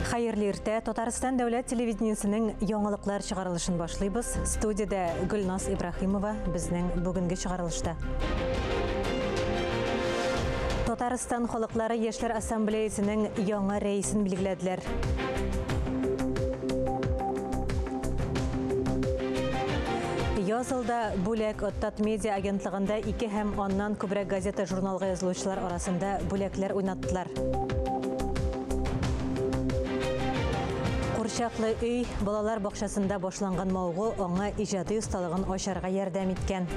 Хәерле иртә. Татарстан дәүләт телевидениесенең яңалыклар чыгарылышын башлыйбыз. Студиядә Гөлназ Ибраһимова безнең бүгенге чыгарылышта. Татарстан халыклары яшьләр ассамблеясының яңа рәисен билгеләделәр. Язылда бүләк Татмедиа агентлыгында 2 һәм аннан күбрәк газета журналга язылучылар арасында бүләкләр уйнаттылар. Курчаклы өй балалар бакчасында башланган мавыгу аңа иҗади осталыгын ачарга ярдәм иткән.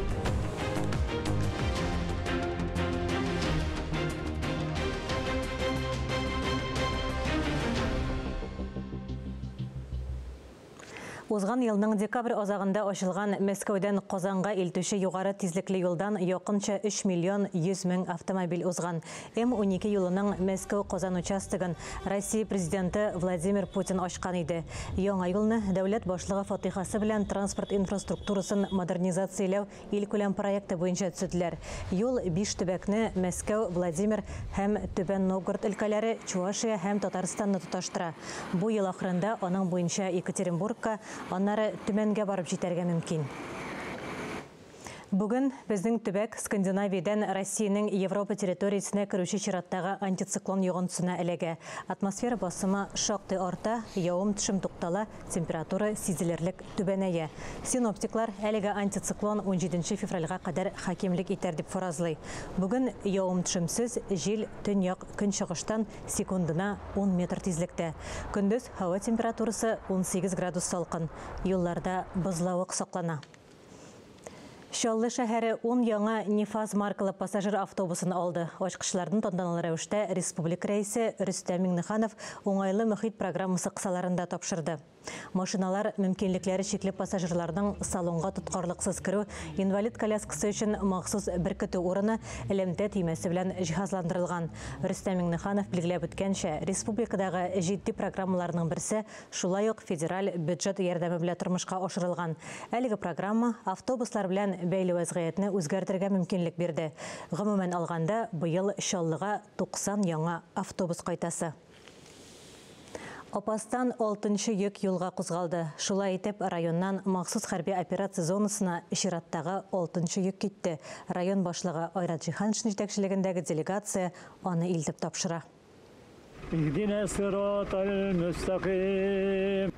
Узган елның декабрь азагында ачылган Мәскәүдән Казанга илтүче югары тизлекле юлдан якынча 3 миллион 100 мең автомобиль узган. М12 юлының Мәскәү-Казан участогын Россия президенты Владимир Путин ачкан иде. Яңа юлны дәүләт башлыгы фатихасы белән транспорт инфраструктурасын модернизацияләү илкүләм проекты буенча төзеделәр. Юл 5 төбәкне Мәскәү, Владимир һәм Түбән Новгород өлкәләре, Чувашия һәм Татарстанны тоташтыра. Бу ел ахырында аның буенча Екатеринбургка, аннары Төмәнгә барып җитәргә мөмкин. Бүген безнең төбәк Скандинавиядән Россиянең Европа территориясенә керүче чираттагы антициклон йогынтысына эләгә. Атмосфера басымы шактый арта, явым-төшем туктала, температура сизелерлек түбәнәя. Синоптиклар әлеге антициклон 17 февральгә кадәр хакимлек итәр дип фаразлый. Бүген явым-төшемсез, җил төньяк көнчыгыштан секундына 10 метр тизлектә. Көндез һава температурасы 18 градус салкын. Юлларда бозлавык саклана. Чаллы шәһәре 10 яңа Нефаз маркалы пассажир автобусын алды. Ачкычларны тантаналы рәвештә республика рәисе Рөстәм Миңнеханов уңайлы мөхит программасы кысаларында тапшырды. Машиналар мөмкинлекләре чикле пассажирларның салонга тоткарлыксыз керү, инвалид коляскасы өчен махсус беркетү урыны, элемтә төймәсе белән җиһазландырылган. Рөстәм Миңнеханов билгеләп үткәнчә, республикадагы җитди программаларның берсе шулай ук федераль бюджет ярдәме белән тормышка ашырылган. Әлеге программа автобуслар белән бәйле вәзгыятьне үзгәртергә мөмкинлек бирде. Гомумән алганда, быел Чаллыга 90 яңа автобус кайтасы. Апастан 6-нчы йөк юлга кузгалды. Шулай итеп, районнан махсус хәрби операция зонасына чираттагы 6-нчы йөк китте. Район башлыгы Айрат Җиһаншин җитәкчелегендәге делегация аны илтеп тапшыра.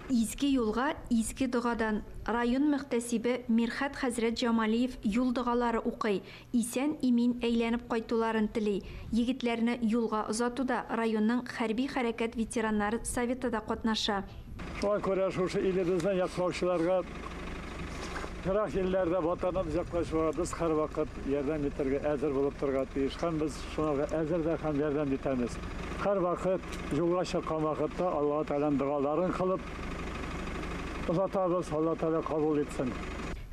Изге юлга изге догадан район мөхтәсибе Мирхәт хәзрәт Җамалиев юл догалары укый, исән имин әйләнеп кайтуларын тели. Егетләрне юлга озатуда районның хәрби хәрәкәт ветераннары советы да катнаша. Шуңа күрә шушы илебезне яклаучыларга ерак илләрдә ватаныбыз яклаучыларга без һәрвакыт ярдәм итәргә әзер булып торырга тиеш. Һәм без шуңа әзер дә һәм ярдәм итәбез. Һәрвакыт юлга чыккан вакытта Аллаһ Тәгаләнең догаларын кылып озатабыз, Аллаһ Тәгалә кабул итсен.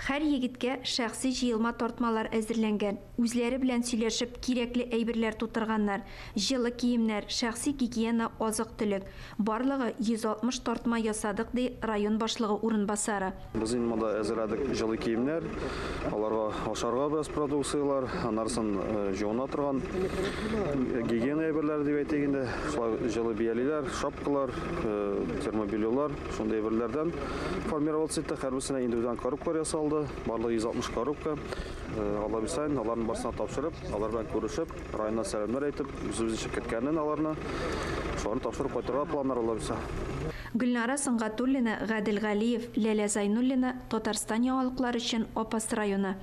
Һәр егеткә шәхси җыелма тартмалар әзерләнгән. Үзләре белән сөйләшеп, кирәкле әйберләр тутырганнар. Җылы киемнәр, шәхси гигиена, азык-төлек. Барлыгы 160 тартма ясадык, ди район башлыгы урынбасары. Без инде монда әзерләдек җылы киемнәр, аларга ашарга бераз продукцияләр, аннан җуына торган гигиена әйберләре дип әйтик инде. Шулай җылы биялиләр, шапкалар, термобельелар, шундый әйберләрдән формироваться итте. Һәрберсенә индивидуаль коробкалар ясалды. Барлыгы 160 коробка. Алла бирсә, аларның барысына тапшырып, алар белән күрешеп, районнан сәламнәр әйтеп, үзебезнең ширкәткәрен аларны шуларны тапшырып кайтырга планнар Алла бирсә. Гөлнара Сөнгатуллина, Гадел Галиев, Ләлә Зайнуллина, Татарстан яңалыклары өчен Апас районы.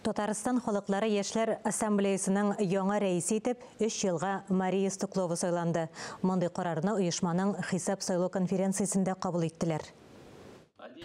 Татарстан халыклары яшьләр ассамблеясының яңа рәисе итеп 3 елга Мария Стуклова сайланды. Мондый карарны оешманың хисап сайлау конференциясендә кабул иттеләр.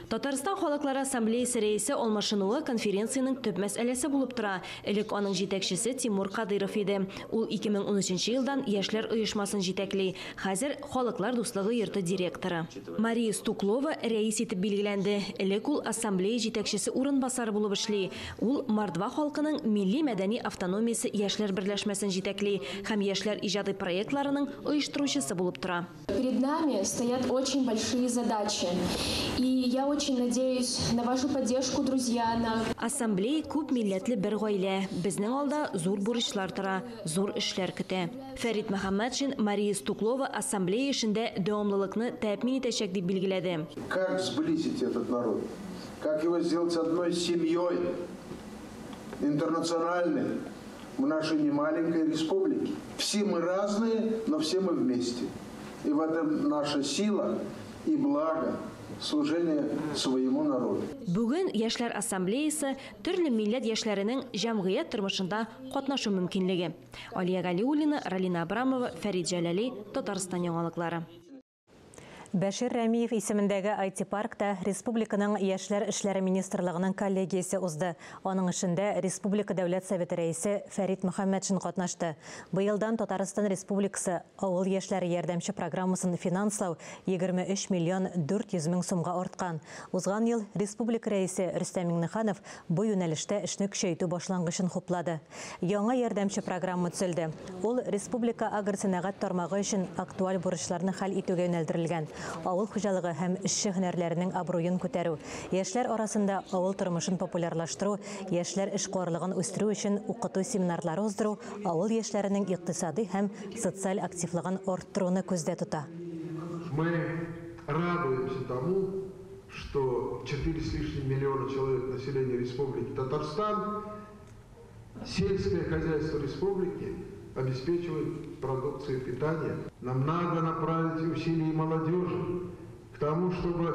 Татарстан халыклары ассамблеясы рәисе алмашынуы конференциянең төп мәсьәләсе булып тора. Элек аның җитәкчесе Тимур Кадыров иде. Ул 2013 елдан яшьләр оешмасын җитәкли. Хәзер Халыклар дуслыгы йорты директоры. Мария Стуклова рәис итеп билгеләнде. Элек ул ассамблея җитәкчесе урынбасары булып эшли. Ул Мордва халкының милли мәдәни автономиясе яшьләр берләшмәсен җитәкли һәм яшьләр иҗади проектларының оештыручысы булып тора. Перед нами стоят очень большие задачи. И я очень надеюсь на вашу поддержку, друзья. На... Ассамблея күп милләтле бер гаилә. Безнең алда зур бурычлар тора, зур эшләр көтә. Фәрит Мөхәммәтшин, Мария Стуклова ассамблея эшендә дәвамлылыкны тәэмин итәчәк дип билгеләде. Как сблизить этот народ? Как его сделать одной семьей интернациональной в нашей немаленькой республике? Все мы разные, но все мы вместе. И в этом наша сила и благо служение своему народу. Бүген Яшьләр ассамблеясы төрле милләт яшьләренең җәмгыять тормышында катнашу мөмкинлеге. Алия Галиуллина, Ралина Абрамова, Фәрит Җәләли, Татарстан яңалыклары. Бәшир Рәмиев исемендәге IT-паркта республиканың Яшьләр эшләре министрлыгының коллегиясе узды. Аның эшендә Республика Дәүләт Советы рәисе Фәрит Мөхәммәтшин катнашты. Быелдан Татарстан Республикасы авыл яшьләре ярдәмче программасын финанслау 23 миллион 400 мең сумга арткан. Узган ел республика рәисе Рөстәм Миңнеханов бу юнәлештә эшне көчәйтү башлангычын хуплады. Яңа ярдәмче программа төзелде. Ул республика агросәнәгать тармагы өчен актуаль бурычларны хәл итүгә юнәлдерелгән. Авыл хуҗалыгы һәм эшче һөнәрләренең абруен күтәрү, яшьләр арасында авыл тормышын популярлаштыру, яшьләр эшкуарлыгын үстерү өчен укыту семинарлары уздыру, авыл яшьләренең икътисади һәм социаль активлыгын арттыруны күздә тота. Мы радуемся тому, что 4 с лишним миллиона человек населения Республики Татарстан, сельское хозяйство республики обеспечивает продукцию питания. Нам надо направить усилия молодежи к тому, чтобы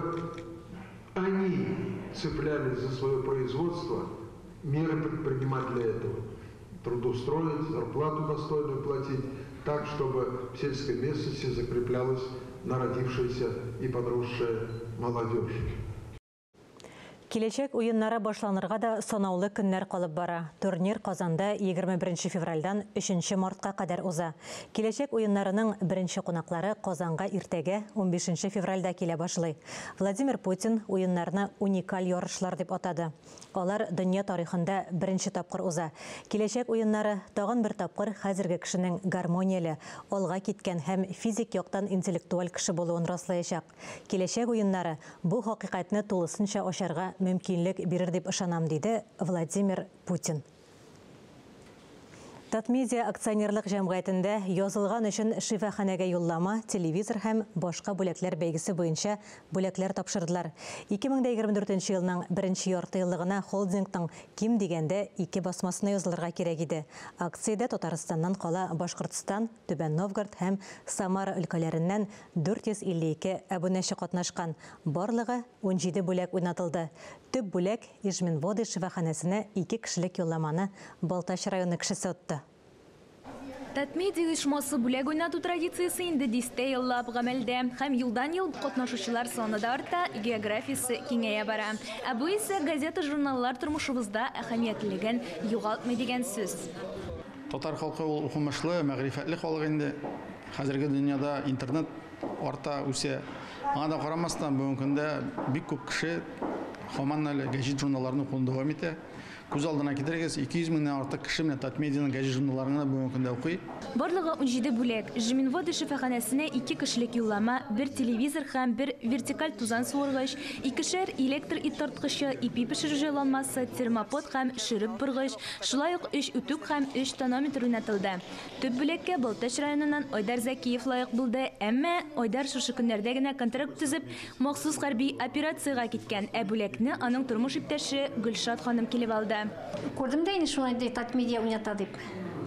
они цеплялись за свое производство, меры предпринимать для этого, трудоустроить, зарплату достойную платить, так, чтобы в сельской местности закреплялась народившаяся и подросшая молодежь. Киләчәк уеннары башланырга да санаулы көннәр калып бара. Турнир Казанда 21 февральдан 3 мартка кадәр уза. Киләчәк уеннарының беренче кунаклары Казанга иртәгә 15 февральдә килә башлый. Владимир Путин уеннарны уникаль ярышлар дип атады. Алар дөнья тарихында беренче тапкыр уза. Киләчәк уеннары тагын бер тапкыр хәзерге кешенең гармонияле, алга киткән һәм физик яктан интеллектуаль кеше булуын раслаячак. Киләчәк уеннары бу хакыйкатьне тулысынча ачарга мөмкинлек бирер дип ышанам, диде Владимир Путин. Татмедиа акционерлык җәмгыятендә язылган өчен шифаханәгә юллама, телевизор һәм башка бүләкләр бәйгесе буенча бүләкләр тапшырдылар. 2024 елның беренче ярты еллыгына холдингның ким дигәндә 2 басмасына язылырга кирәк иде. Акциядә Татарстаннан кала Башкортстан, Түбән Новгород һәм Самара өлкәләреннән 452 әбүнәче катнашкан. Барлыгы 17 бүләк уйнатылды. Төп бүләк Ижминводы шифаханәсенә 2 кешелек юлламаны Балтач районы кешесе отты. Татмедиа оешмасы бүләк уйнату традициясе инде дистә еллап гамәлдә һәм елдан-ел катнашучылар саны да арта, географиясе киңәя бара. Ә бу исә газета-журналлар тормышыбызда әһәмиятлелеген югалтмый дигән сүз. Татар халкы ул укымышлы, мәгърифәтле халык инде. Хәзерге дөньяда интернет арта, үсә. Аңа да карамастан, бүгенге көндә бик күп кеше һаман әле гәҗит журналларын укуын дәвам итә. Күз алдына китерегез, 200 меңнән артык кеше менә Татмедианың гәҗит журналларын бүгенге көндә укый. Барлыгы 17 бүләк. Ижминводы шифаханәсенә 2 кешелек юллама, 1 телевизор һәм 1 вертикаль тузан суыргыч, 2шәр электр иттарткычы, ипи пешерү җайланмасы, термопод һәм шөреп боргыч, шулай ук 3 үтүк һәм 3 тонометр уйнатылды. Төп бүләккә Балтач районыннан Айдар Закиев лаек булды, әмма Айдар шушы көннәрдә генә контракт төзеп, махсус хәрби операциягә киткән. Ә бүләкне аның тормыш иптәше Гөлшат ханым килеп алды. Күрдем дә инде шуны Татмедиа уйната дип.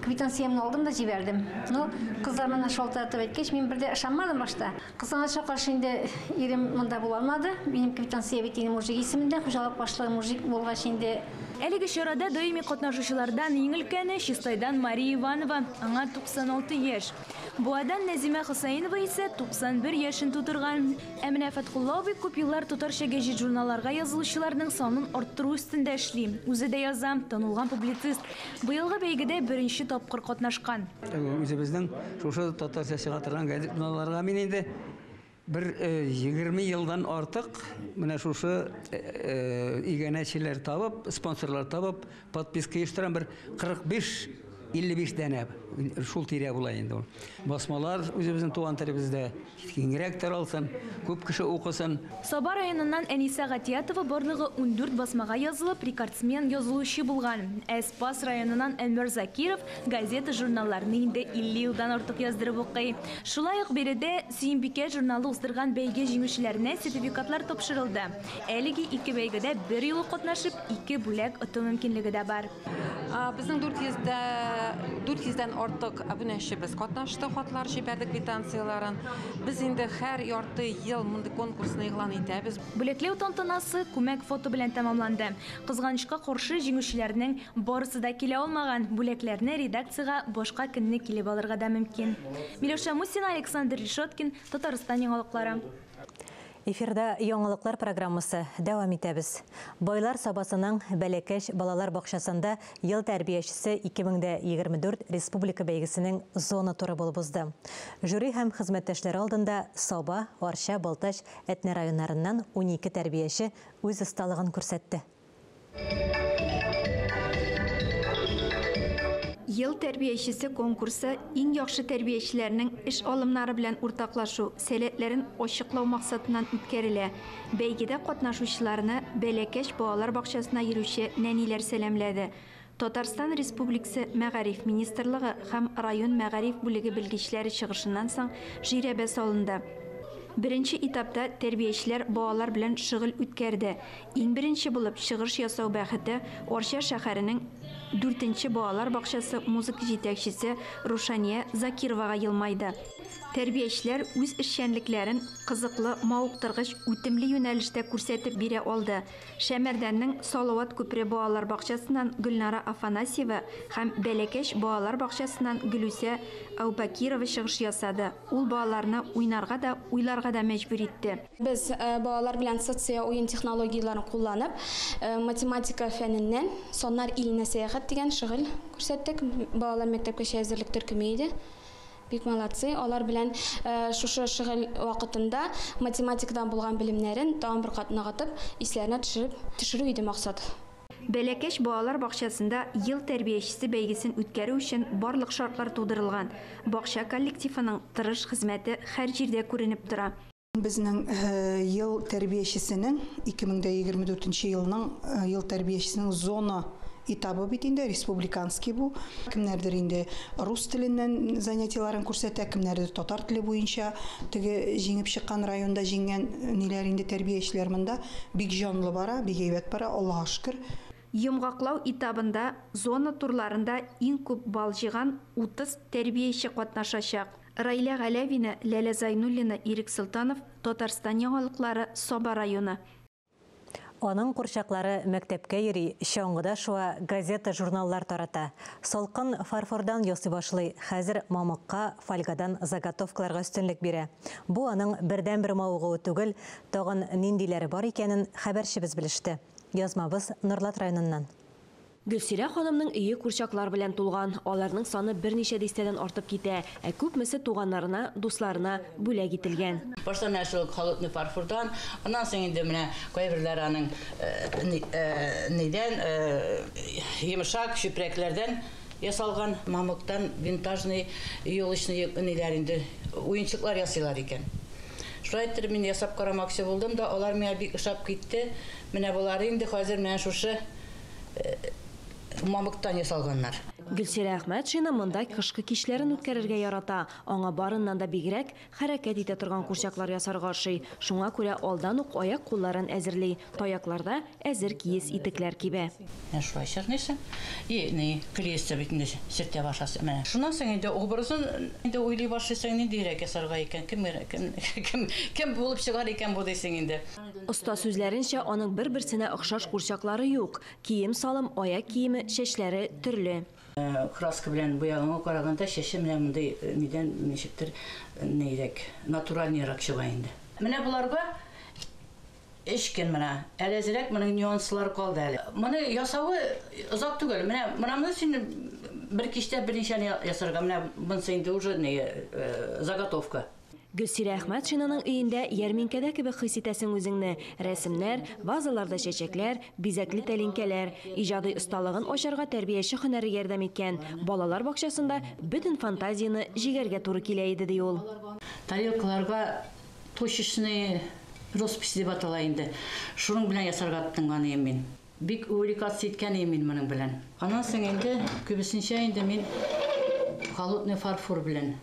Квитанциямне алдым да җибәрдем. Но кызлар менә шалтыратып әйткәч, мин бер дә ышанмадым башта. Кызганычка каршы инде ирем монда була алмады. Минем квитанция бит инде мужик исемендә, хуҗалык башлыгы мужик булгач инде. Әлеге чарада даими катнашучылардан иң өлкәне Чистайдан Мария Иванова, аңа 96 яшь. Буадан Нәзимә Хусаинова исә 91 яшен тутырган. Ә менә Фәтхулла абый күп еллар татарча гәҗит журналларга язылучыларның санын арттыру өстендә эшли. Үзе дә яза, танылган публицист. Быелгы бәйгедә беренче тапкыр катнашкан. Үзебезнең шушы татарча чыга торган гәҗит журналларга мин инде бер 20 елдан артык менә шушы иганәчеләр табып, спонсорлар табып, подписка оештырам, бер 45-55 данә. шул тирә була инде ул. Басмалар үзебезнең туган телебездә киңрәк таралсын, күп кеше укысын. Саба районыннан Әнисә Гатиятова барлыгы 14 басмага язылып, рекордсмен язылучы булган. Ә Спас районыннан Әнвәр Закиров газета-журналларны инде 50 елдан артык яздырып укый. Шулай ук биредә Сөембикә журналы уздырган бәйге җиңүчеләренә сертификатлар тапшырылды. Әлеге ике бәйгедә бер юлы катнашып, ике бүләк оту мөмкинлеге дә бар. Безнең 400дән артык абунәчебез катнашты, хатлар җибәрдек, квитанцияләрен. Без инде һәр ярты ел мондый конкурсны игълан итәбез. Бүләкләү тантанасы күмәк фото белән тәмамланды. Кызганычка каршы, җиңүчеләрнең барысы да килә алмаган. Бүләкләрне редакциягә башка көнне килеп алырга да мөмкин. Миләүшә Мусина, Александр Решеткин, Татарстан яңалыклары. Эфирда яңалыклар программасы дәвам итәбез. Байлар Сабасының Бәләкәч балалар бакчасында ел тәрбиячесе 2024 республика бәйгесенең зона туры булып узды. Жюри һәм хезмәттәшләре алдында Саба, Арча, Балтач, Әтнә районнарыннан 12 тәрбияче үз осталыгын күрсәтте. Ел тәрбиячесе конкурсы иң яхшы тәрбиячеләрнең эш алымнары белән уртаклашу, сәләтләрен ачыклау максатыннан үткәрелә. Бәйгедә катнашучыларны Бәләкәч балалар бакчасына йөрүче нәниләр сәламләде. Татарстан Республикасы Мәгариф министрлыгы һәм район мәгариф бүлеге белгечләре чыгышыннан соң жирәбә салынды. Беренче этапта тәрбиячеләр балалар белән шөгыль үткәрде. Иң беренче булып чыгыш ясау бәхете Арча шәһәренең 4нче балалар бакчасы музыка җитәкчесе Рушания Закировага елмайды. Тәрбиячеләр үз эшчәнлекләрен кызыклы, мавыктыргыч, үтемле юнәлештә күрсәтеп бирә алды. Шәмәрдәннең Салават күпере балалар бакчасыннан Гөлнара Афанасьева һәм Бәләкәч балалар бакчасыннан Гөлүсә Әүбакирова чыгыш ясады. Ул балаларны уйнарга да, уйларга да мәҗбүр итте. Без балалар белән социаль уен технологияләрен кулланып, математика фәненнән Соннар иленә сәяхәт дигән шөгыль күрсәттек. Балалар мәктәпкәчә әзерлек төркеме иде. Бик молодцы. Алар белән шушы шөгыль вакытында математикадан булган белемнәрен тагын бер кат ныгытып, исләренә төшереп, төшерү иде максат. Бәләкәч балалар бакчасында ел тәрбиячесе бәйгесен үткәрү өчен барлык шартлар тудырылган. Бакча коллективының тырыш хезмәте һәр җирдә күренеп тора. Безнең ел тәрбиячесенең 2024 елның ел тәрбиячесенең зона этабы бит инде республиканский бу. Кемнәрдер инде рус теленнән занятиеларын күрсәтә, кемнәрдер татар теле буенча теге җиңеп чыккан районда җиңгән ниләр инде тәрбиячеләр монда бик җанлы бара, бик әйбәт бара, Аллаһка шөкер. Йомгаклау этабында зона турларында иң күп балл җыйган 30 тәрбияче катнашачак. Раилә Галәвина, Ләлә Зайнуллина, Ирек Солтанов, Татарстан яңалыклары, Саба районы. Аның курчаклары мәктәпкә йөри, чаңгыда шуа, газета, журналлар тарата. Салкын фарфордан ясый башлый, хәзер мамыкка, фольгадан заготовкаларга өстенлек бирә. Бу аның бердәнбер мавыгуы түгел, тагын ниндиләре бар икәнен хәбәрчебез белеште. Язмабыз Нурлат районыннан. Гөлсирә ханымның өе курчаклар белән тулган. Аларның саны берничә дистәдән артып китә, ә күпмесе туганнарына, дусларына бүләк ителгән. Башта менә шул холодный фарфордан, аннан соң инде менә кайберләре аның нидән, йомшак чүпрәкләрдән ясалган мамыктан винтажный елочный ниләр инде уенчыклар ясыйлар икән. Шулай итеп мин ясап карамакчы булдым да, алар миңа бик ошап китте. Менә болары инде хәзер менә шушы мамыктан ясалганнар. Гөлсирә Әхмәтшина монда кышкы кичләрен үткәрергә ярата. Аңа барыннан да бигрәк хәрәкәт итә торган курчаклар ясарга ошый. Шуңа күрә алдан ук аяк кулларын әзерли. Таякларда әзер киез итекләр кибә. Менә шулай чырныйсың. И, ни, клеесә бит инде сертә башласың. Менә. Шуннан соң инде образын инде уйлый башлыйсың, ниндирәк ясарга икән, кем булып чыгар икән бу дисең инде. Оста сүзләренчә, аның бер-берсенә охшаш курчаклары юк. Кием-салым, аяк киеме, чәчләре төрле. Краска белән буяганга караганда чәче менә мондый нидән ничектер нирәк, натуральныйрак чыга инде. Менә буларга өч көн менә. Әле әзрәк моның нюанслары калды әле. Моны ясавы озак түгел. Менә моны син бер кичтә берничәне ясарга, менә монысы инде уже не заготовка. Гөлсирә Әхмәтшинаның өендә ярминкәдә кебек хис итәсең үзеңне. Рәсемнәр, вазаларда чәчәкләр, бизәкле тәлинкәләр. Иҗади осталыгын ачарга тәрбияче һөнәре ярдәм иткән. Балалар бакчасында бөтен фантазияне җигәргә туры килә иде, ди ул. Тарелкаларга точечный роспись дип атала инде. Шуның белән ясарга тотынган идем мин. Бик увлекаться иткән идем мин моның белән. Аннан соң инде күбесенчә инде мин холодный фарфор белән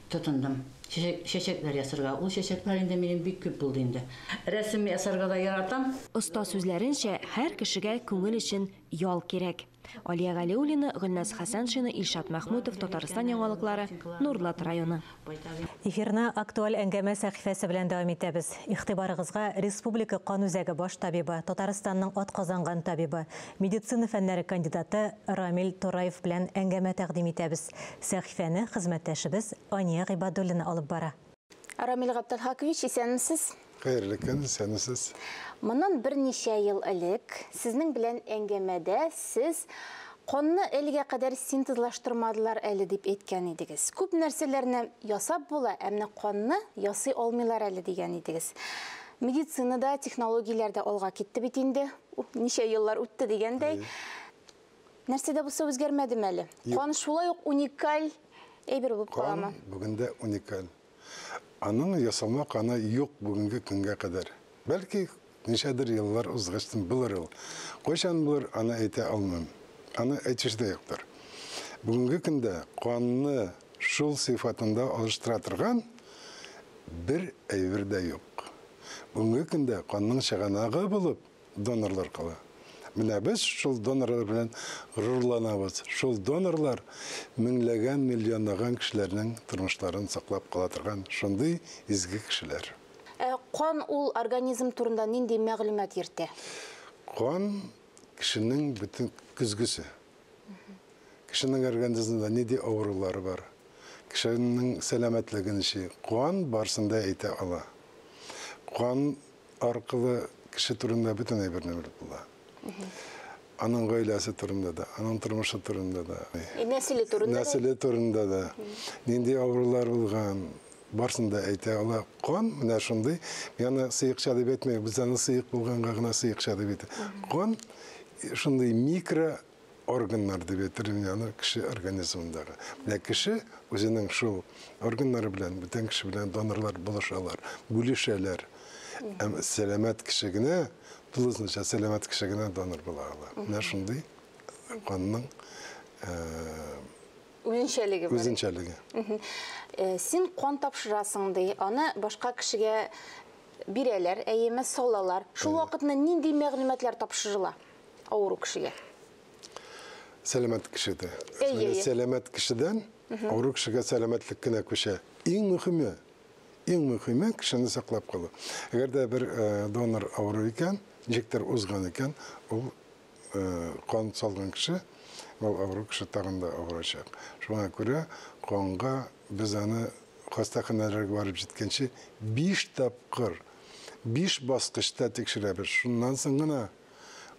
тотындым. Чәчәкләр ясарга. Ул чәчәкләр инде минем бик күп булды инде. Рәсем ясарга да яратам. Оста сүзләренчә, һәр кешегә күңел өчен ял кирәк. Алия Галиуллина, Гөлназ Хәсәншина, Илшат Мәхмүтов, Татарстан яңалыклары, Нурлат районы. Эфирны актуаль әңгәмә сәхифәсе белән дәвам итәбез. Игътибарыгызга Республика кан үзәге баш табибы, Татарстанның атказанган табибы, медицина фәннәре кандидаты Рамил Тораев белән әңгәмә тәкъдим итәбез. Сәхифәне хезмәттәшебез Ания Гыйбадуллина алып бара. Рамил Габделхакович, исәнмесез? Хәерле көн, исәнмесез. Моннан берничә ел элек сезнең белән әңгәмәдә сез канны әлегә кадәр синтезлаштырмадылар әле дип әйткән идегез. Күп нәрсәләрне ясап була, ә менә канны ясый алмыйлар әле дигән идегез. Медицинада технологияләр дә алга китте бит инде. Ничә еллар үтте дигәндәй. Нәрсә дә булса үзгәрмәдеме әле? Кан шулай ук уникаль әйбер булып каламы? Кан бүген дә уникаль. Аның ясалма каны юк бүгенге көнгә кадәр. Бәлки ничәдер еллар узгачтын булыр ул. Кайчан булыр, аны әйтә алмыйм. Аны әйтүче дә юктыр. Бүгенге көндә канны шул сыйфатында алыштыра торган бер әйбер дә юк. Бүгенге көндә канның чыганагы булып донорлар кала. Менә без шул донорлар белән горурланабыз. Шул донорлар меңләгән, миллионлаган кешеләрнең тормышларын саклап кала торган шундый изге кешеләр. Кан ул организм турында нинди мәгълүмат йөртә? Кан кешенең бөтен көзгесе. Кешенең организмында нинди авырулары бар? Кешенең сәламәтлеге ничек? Кан барсын да әйтә ала. Кан аркылы кеше турында бөтен әйберне белеп була. Аның гаиләсе турында да, аның тормышы турында да. Нәселе турында да. Нәселе турында да. Нинди авырулар булган, барсын да әйтә ала. Кан менә шундый, яны сыекча дип әйтмәй, без аны сыек булганга гына сыекча дип әйтә. Кан шундый микроорганнар дип әйтер мин аны кеше организмындагы. Менә кеше үзенең шул органнары белән, бүтән кеше белән донорлар булышалар, бүлешәләр. Әм сәламәт кеше генә, тулысынча сәламәт кеше генә донор була ала. Менә шундый канның үзенчәлеге бар. Үзенчәлеге. Син кан тапшырасың ди, аны башка кешегә бирәләр, әйеме салалар. Шул вакытны нинди мәгълүматлар тапшырыла авыру кешегә? Сәламәт кешедә. Сәламәт кешедән авыру кешегә сәламәтлек кенә күчә. Иң мөһиме, иң мөһиме кешене саклап калу. Әгәр дә бер донор авыру икән, ничектер узган икән, ул кан салган кеше, ул авыру кеше тагын да авырачак. Шуңа күрә канга без аны хастаханәләргә барып җиткәнче 5 тапкыр, 5 баскычта тикшерәбез. Шуннан соң гына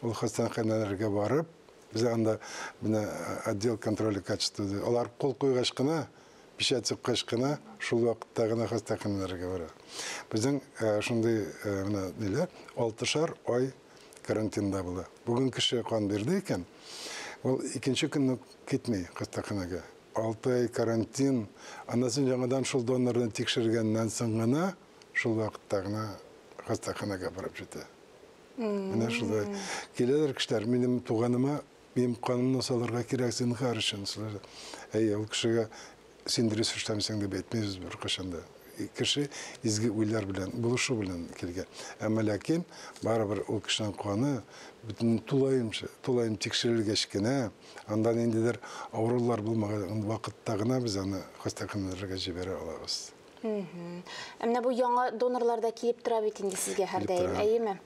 ул хастаханәләргә барып, без анда менә отдел контроля качества, алар кул куйгач кына, печать суккач кына, шул вакытта гына хастаханәләргә бара. Безнең шундый менә ниләр, 6 ай карантинда була. Бүген кеше кан бирде икән, ул икенче көнне китми хастаханәгә. 6 ай карантин, аннан соң яңадан шул донорны тикшергәннән соң гына, шул вакытта гына хастаханәгә барып җитә. Менә шулай. Киләләр кешеләр, минем туганыма, минем канымны салырга кирәк зинһар өчен. Әйе, ул кешегә син дөрес эшләмисең дип әйтмибез беркайчан да. Кеше изге уйлар белән, булышу белән килгән. Әмма ләкин барыбер ул кешенең каны бөтен тулаем тикшерелгәч кенә, анда ниндидер авырулар булмаган вакытта гына без аны хастаханәләргә җибәрә алабыз. Ә менә бу яңа донорлар да килеп тора бит инде сезгә һәрдаим, әйеме?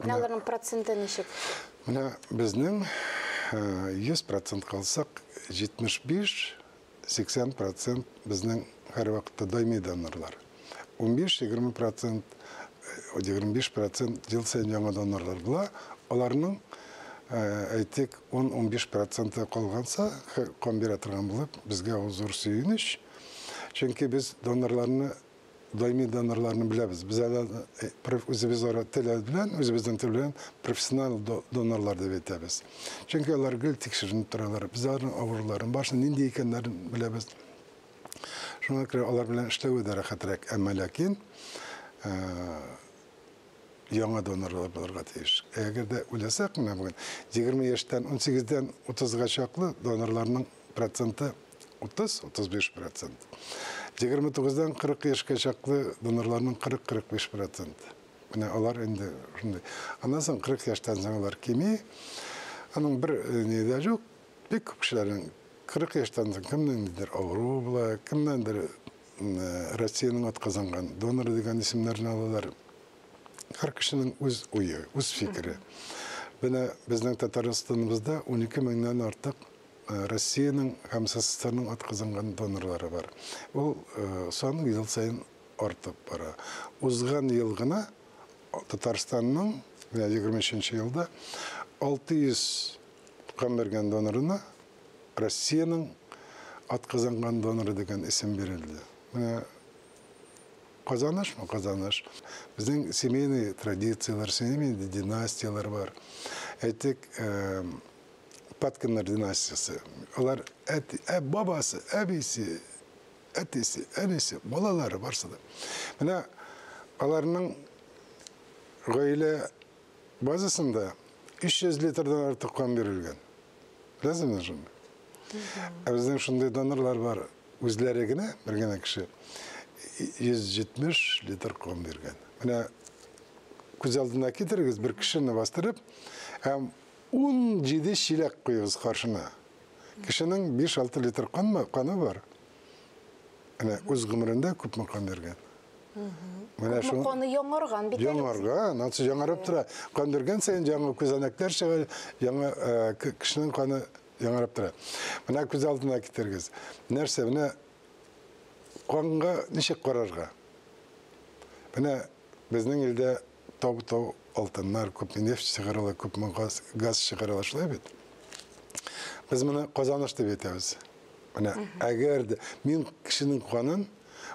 Менә аларның проценты ничек? Менә безнең 100% калсак, 75-80% безнең һәр вакытта даими донорлар. 15-20%, 25% ел саен яңа донорлар була. Аларның, әйтик, 10-15% калганса, кан бирә торган булып, безгә ул зур сөенеч. Чөнки без донорларны даими донорларны беләбез. Без әле үзебез ара тел белән, үзебезнең тел белән профессиональ донорлар дип әйтәбез. Чөнки алар гел тикшеренеп торалар. Без аларның авыруларын, башын нинди икәннәрен беләбез. Шуңа күрә алар белән эшләве дә рәхәтрәк. Әмма ләкин яңа донорлар булырга тиеш. Әгәр дә уйласак, менә бүген 20 яшьтән 18-дән 30-га чаклы донорларның проценты 30-35%. 29-дан 40 яшькә чаклы донорларның 40-45%. Менә алар инде шундый. Аннан соң 40 яшьтән соң алар кими. Аның бер ни дә юк. Бик күп кешеләрнең 40 яшьтән соң кемнеңдер авыруы була, кемнәндер Россиянең атказанган доноры дигән исемнәрне алалар. Һәр кешенең үз уе, үз фикере. Менә безнең Татарстаныбызда 12 меңнән артык Россиянең һәм СССРның атказанган донорлары бар. Ул сан ел саен артып бара. Узган ел гына Татарстанның 23 елда 600 кан биргән донорына Россиянең атказанган доноры дигән исем бирелде. Менә казанышмы? Казаныш. Безнең семейный традициялар, семейный династиялар бар. Әйтик, Паткиннар династиясы. Алар бабасы, әбисе, әтисе, әнисе, балалары барсы да. Менә аларның гаилә базасында 300 литрдан артык кан бирелгән. Беләсезме шуны? Ә безнең шундый донорлар бар. Үзләре генә, бер генә кеше 170 литр кан биргән. Менә күз алдына китерегез, бер кешене бастырып, һәм 17 чиләк куегыз каршына. Кешенең 5-6 литр каны бар. Менә үз гомерендә күпме кан биргән. Менә шул каны яңарган бит. Яңарган, ансы яңарып тора. Кан биргән саен яңа күзәнәкләр чыга, яңа кешенең каны яңарып тора. Менә күз алдына китерегез. Нәрсә, менә канга ничек карарга? Менә безнең илдә тау-тау алтыннар, күпме нефть чыгарыла, күпме газ чыгарыла, шулай бит. Без моны казаныш дип әйтәбез. Менә әгәр дә мин кешенең канын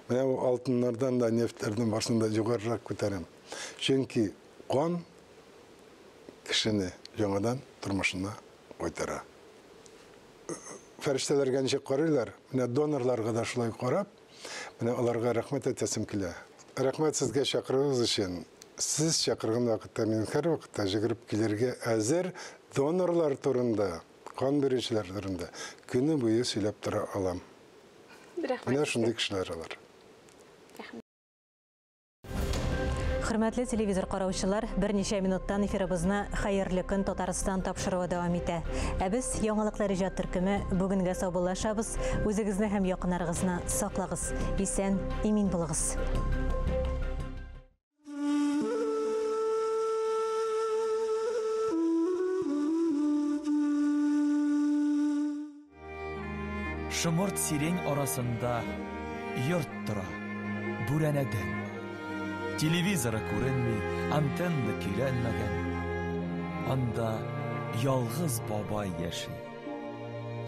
менә бу алтыннардан да, нефтьләрдән барысын да югарырак күтәрәм. Чөнки кан кешене яңадан тормышына кайтара. Фәрештәләргә ничек карыйлар? Менә донорларга да шулай карап, менә аларга рәхмәт әйтәсем килә. Рәхмәт сезгә чакыруыгыз өчен. Сез чакырган вакытта мин һәр вакытта җигереп килергә әзер. Донорлар турында, кан бирүчеләр турында көне буе сөйләп тора алам. Менә шундый кешеләр алар. Хөрмәтле телевизор караучылар, берничә минуттан эфирыбызны Хәерле көн Татарстан тапшыруы дәвам итә. Ә без яңалыклар иҗат төркеме бүгенгә саубуллашабыз. Үзегезне һәм якыннарыгызны саклагыз. Исән, имин булыгыз. Шомырт сирень арасында йорт тора, бүрәнәдән. Телевизоры күренми, антенна көйләнмәгән. Анда ялгыз бабай яши.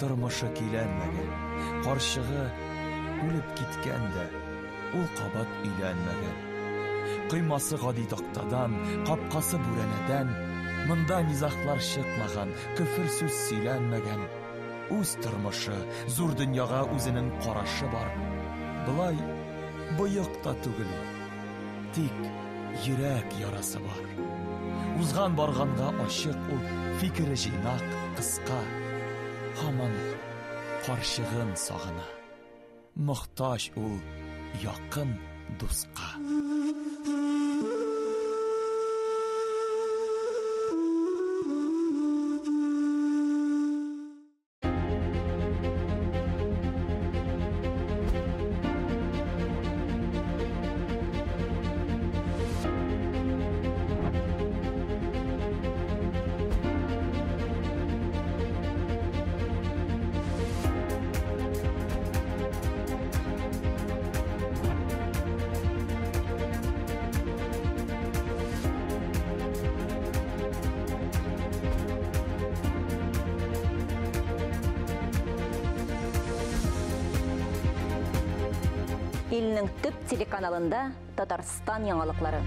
Тормышы көйләнмәгән, карчыгы үлеп киткән дә, ул кабат өйләнмәгән. Коймасы гади тактадан, капкасы бүрәнәдән. Монда низаглар чыкмаган, көфер сүз сөйләнмәгән. Үз тормышы, зур дөньяга үзенең карашы бар. Былай боек та түгел, тик йөрәк ярасы бар. Узган барганга ачык ул, фикере җыйнак, кыска. Һаман карчыгын сагына. Мохтаҗ ул якын дуска. Илнең төп телеканалында Татарстан яңалыклары.